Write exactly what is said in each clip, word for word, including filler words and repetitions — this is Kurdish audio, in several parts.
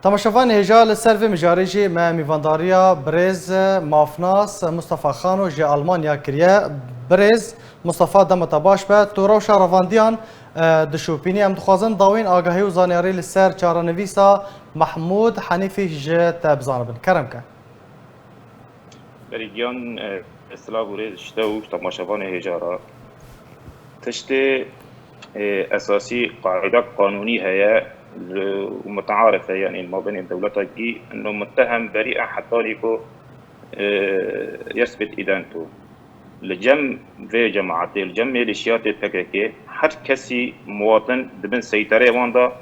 Temaşevanê hêja, li ser vê mijarê jî me mîvandariya birêz mafnas Mustafa Xano ji Almanya kiriye. Birêz Mustafa, dema te baş be. Tu rewşa revandiyan, e, dişopînî. Em dixwazin dawîn agahî û zanyarî li ser çarenivîsa Mehmûd Henîfî ji te bizanibin. Kerem ke. Berî giyan, e, silav û rêz ji te û ji temaşevanê hêja re. Tiştê, e, esasî, qaîda qanûnî heye, li, û mutaarif e, yanî li mabênê dewleta gî, ino muttehem berî e hetanî ku, e, yesbit îdentu. Li cem vê cemaetê, li cem mêlîşiyatê P K K, her kesî muwatin di bin seytereyê wan de,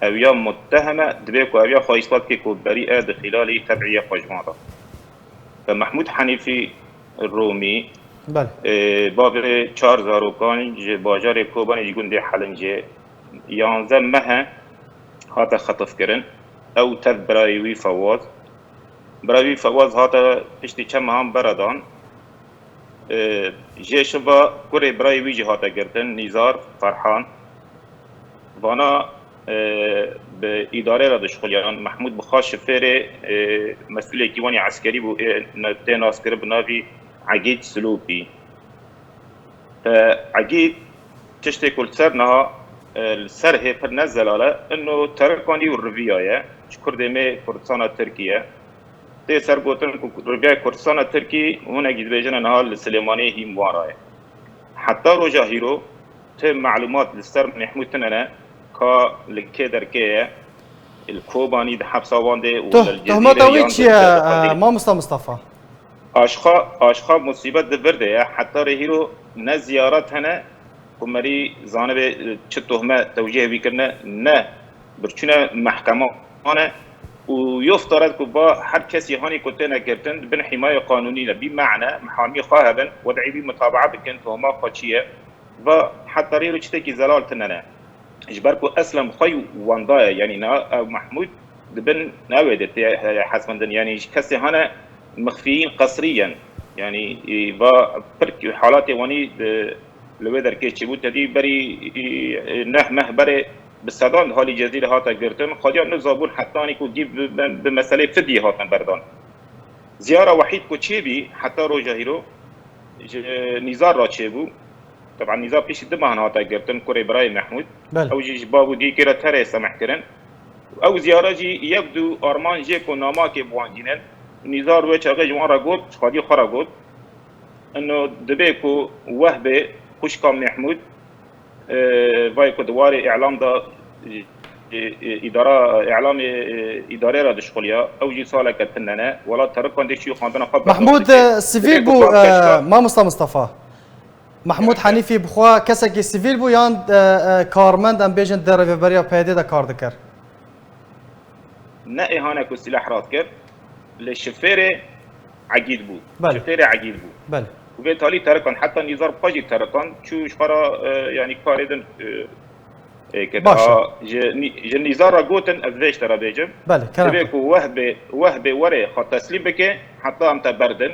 ew ya muttehem e, divê ku ew ya xwe îspat bike ku berî e di xîlalî tebî ye xwe ji wan re. Te Mehmûd Henîfî Rûmî, Belê. e, bavê çar zarokan ji bajarê Kobanê ji gundê Helincê, yanzdeh meh e hate xetifkirin. Ew tev birayê wî Fewaz. Birayê wî Fewaz hate piştî çend mehan beredan. E, jê şiva kurê birayê wî jî hate girtin, Nîzar Ferhan. Vana, e, bi îdarê re dişuxuliyan. Mehmûd bi xwe şifêrê, e, mesûlekî wan ê eskerî bû, ê ne-, tê naskirin bi navî Egîd Silopî. Te Egîd tiştê ku li ser niha, e, li ser hê pir ne zelal e, ino terikanî û riviya ye, ji kurdê me Kurdistana Tirkî ye. Tê ser gotin ku riviyayê Kurdistana Tirkî, hinek jî dibêjin niha li Silêmaniyê hîn wan re ye. Heta roja hîro ti malumat li ser Mehmûd tune ne, ka li kê derkê ye, li Kobanî di hepsa wan de û Toh-, li Cizîrê tohmeta wî yan çi di ye, Diyarbekirê. e, mamosta Mustafa? Aşxa, aşxa musîbet di vir de ye. Heta rê hîro ne ziyaret hene ku merî zanibê, e, çi tohme tewcîhê wî kirine, ne birçûne mehkeman e. Û yoftaret ku ba her kesî hanî ku têne girtin di bin hîmayê qanûnî ne. Bî mehne, mihamî xwe hebin, wed'î wî mutabaa bikin, tohma xwe çi ye. Va heta rê hîro çitekî zelal tune ne. Ji ber ku eslen xwe û wenda ye, yanî na ew Mehmûd di bin ew ê de tê hesbendin, yanî ji kesê hane mixfiyîn qesrî yen. Yanî, e, va pir halatê wanî di, li wê derkê çêbû, tedî berî, e, neh meh berê bi sedan di halî Cezîrê hate girtin. Xwediya nizabûn hetanî ku gî bi, bi, bi meselê fidyê hatin berdan. Ziyara Wehîd ku çêbî heta roja hîro ji Nîzar re çêbû. Teban Nîzar piştî du mehan hate girtin, kurê birayê Mehmûd. Belê. Ew jî ji bav û dîkê re terê semeh kirin. Ew ziyara jî yek du armanc jê ku namakê bi wan jî nin. Nîzar wê çaxê ji wan re got, ji xwedî xwe re got. Ino dibê ku Wehbê xwişka Mehmûd, e, vay ku di warê îlam de, e, e, îdara îlamê, e, îdarê re dişuxuliya, ew jî saleke tune ne. Welat terikan dê çû xwendina xwe Mehmûd, berdav dike. e, sivîl Dibê ku bû, paşkeşka e, mamosta Mustafa. Mehmûd Henîfî bi xwe kesekî sivîl bû yan, e, e, karmend, em bêjin di rêveberiya P Y D de kar dikir? Ne êhane ku sîleh rast kir, lê şifêrê Egîd bû. Belê. Şifêrê Egîd bû. Belê. Û vê talî terikan, heta Nîzar xwe jî terikan, çû ji xwe re, e, yanî karê din, e, e, kir. Baş e. A, ji Nî-, ji Nîzar re gotin, ez vê ji te re bêjim. Belê, kerem. Divê ku Wehbê, Wehbê were xwe teslîm bike, heta em te berdin.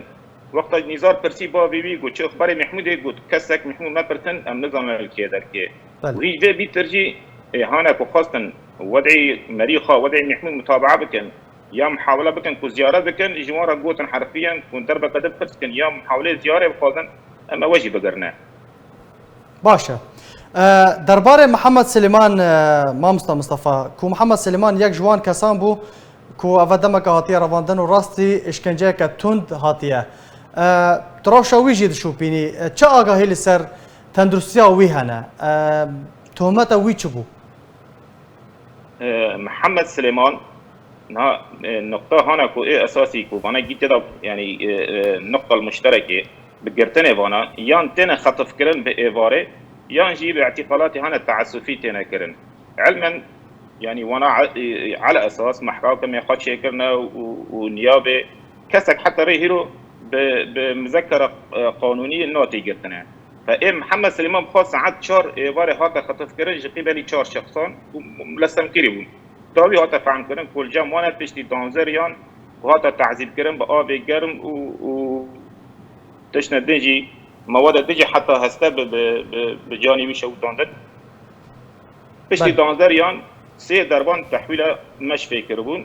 Wexta Nîzar pirsî bavê wî, got, çi xeberê Mehmûdê? Got, kesek Mehmûd mepirsin, em nizanin li kê derkê. Belê. Û hîç vê bîtir jî, ê, hane ku xwestin wed'î merî xwe, wed'î Mehmûd mutabaa bikin, ya muhawele bikin ku ziyaret bikin, ji wan re gotin herfiyen ku derbeke din pirs bikin, ya muhawelê ziyarê bixwazin, em ewe jî bigirine. Baş e. E, derbarê Mihemed Silêman, e, mamosta Mistefa, ku Mihemed Silêman yek ji wan kesan bû ku eve demeke hatiye revandin û rastî îşkenceyeke tund hatiye. E, tu rewşa wî jî dişopînî. E, çi agahî li ser tenduristiya wî hene? E, tohmeta wî çi bû? E, Mihemed Silêman, niha, e, nuqta hana ku ê esasî ku vana gî tê de, yanî, e, e, nuqta muşterekê bi girtinê vana, yan têne xetifkirin bi êvarê, yan jî bi îtîqalatê hane teessufî têne kirin. Ilmen, yanî wana, e, e, ala esas mehkemê xwe çêkirine û, û niyabê kesek heta rê hîro bi, bi muzekera, e, qanûnî natê girtine. Fe ê Mihemed Silêman bi xwe saet çar êvarê hate xetifkirin ji qîbelî çar şexsan û milestemkirî bûn. Dawî hate fehmkirin ku li cem wan e piştî danzeriyan ku hate tehzîbkirin bi avê germ û, û tiştine din jî, mewada din jî heta heste bi, bi, bi, bi canê wî şewitandin. Piştî Belê. danzeriyan sê derban tehwîla me ji fê kiribûn.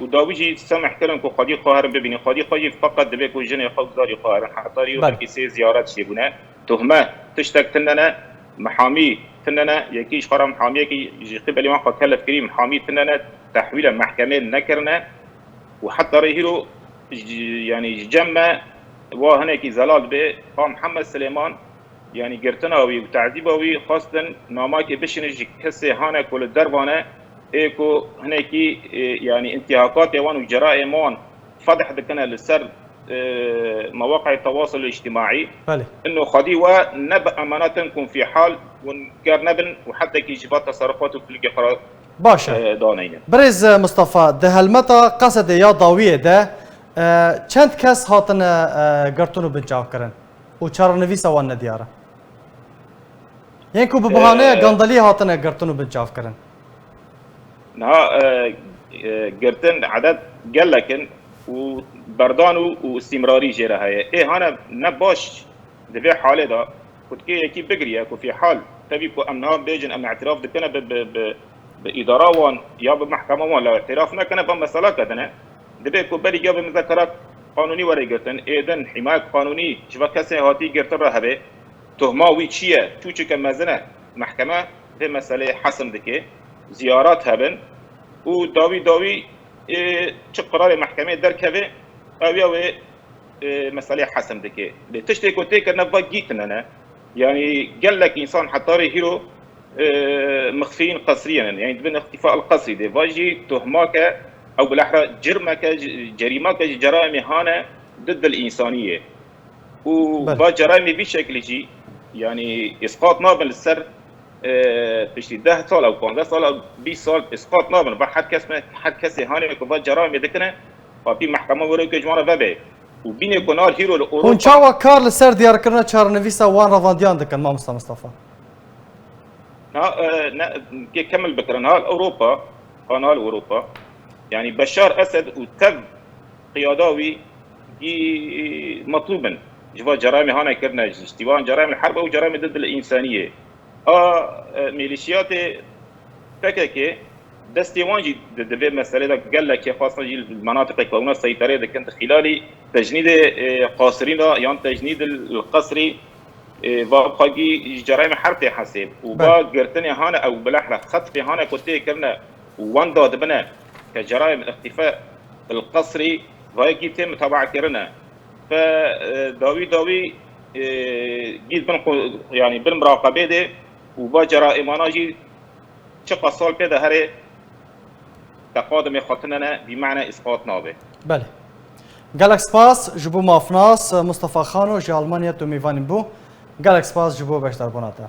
Û dawî jî semeh kirin ku xwedî xwe herin bibînin. Xwedî xwe jî feqet dibe ku jinê xwe û zarî xwe herin. Heta rî Belê. Wekî sê ziyaret çêbûne. Tuhme tiştek tune ne. Mihamî tune ne. Yekî ji xwe re mihamiyekî ji qîbelê wan xwe kelef kirî. Mihamî tune ne. Tehwîla mehkemê nekirine. Û heta rê hîro ji, yanî ji cem me wa hinekî zelal be. Ka Mihemed Silêman, yanî girtina wî û tezîba wî xwestin namakê bişînin ji kesê hane ku li derva ne, ê ku hinekî, e, yanî întîhakatê wan û ceraîmê wan fedih dikine li ser, e, mewaqeyê tewasul îctimaî. Belê. Ino xwedî we nebe emanetin ku fî hal hûn ger nebin û hetekî ji va teserufat û kulîlkê xwe re, Baş e. e, daneynin. Birêz, e, Mustafa, di helmeta Qesedê ya dawiyê de, e, çend kes hatine, e, girtin û binçavkirin û çarenivîsa wan nediyar e? Yên ku bi bahaneya E, gandaliyê hatine girtin û binçavkirin. Niha, e, e, girtin edet gelek in û berdan û, û îstîmrarî jê re heye. Ê hane ne baş di vê halê de ku dikê yekî bigiriye ku fî hal tevî ku em niha bêjin em îtiraf dikine bi, bi, bi, bi îdara wan ya bi mehkema wan, lê îtiraf nekine, va mesela kedine. Dibe ku berî ya bi muzakara qanûnî were girtin, ê din hîmayek qanûnî ji va kesê hatî girtin re hebe. Tuhma wî çi ye? Çûçike mezin e. Mehkeme vê meseleyê hesim dike. Ziyarat hebin û dawî dawî, ê, çi qirarê mehkemê derkeve, ew ya wê, ê, meseleyê hesim dike. Lê tiştê ku tê kirine va gîtine ne. Yanî gelek însan heta rê hîro, ê, mixfîyîn qesriyê ne. Yanî dibin îxtîfa el qesrî de. Va jî tuhmake, ew bilehre cirmeke, c-, cerîmake ji ceraîmê hane did dil însaniyê. Û Belê. va ceraîmê vî şeklî jî, yanî, îsqat nabin li ser, e, piştî deh sal ew, panzdeh sal ew, bîst sal îsqat nabin. Va her kes me, her kesê hanê ku va ceraîmê dikine, va pî mehkema were ku ji wan re vebe. Û bînê ku nar hîro li Hûn Ewropa çawa kar li ser diyarkirina çarenivîsa wan revandiyan dikin, mamosta Mustafa? Ha, e, ne, ke kemil bikirin. Ha, Ewropa, ha, niha li Ewropa, yanî Beşar Esed û tev qiyada wî gî metlûb in. Ji va ceraîmê hane kirine, ji, ji tîvan ceraîmê herb û ceraîmê did li însaniyê. A, e, mîlîşiyatê P K K destê wan jî di, di vê meselê de gelekê xwestin jî li menatiqê ku ewna seyterê dikin, di xîlalî tecnîdê, e, qasirîna yan tecnîd li qesrî, e, va xwegî ji ceraîmê herb tê hesêb û Belê. va girtinê hane ew bilehre xetfê hane ku tê kirine û wenda dibine ke ceraîm îxtîfe il qesrî va yekî tê mutaba kirine. Fe, e, dawî dawî, e, gît bin xwe, yanî bin miraqebê de û va ceraîmana jî çiqas sal pê de here teqadimê xwe tune ne, bî mane îsqat nabe. Belê. Gelek spas ji bo mafnas, Mustafa Xano ji Almanya tu mêvanî bû. Gelek spas ji bo beşdarbûna te.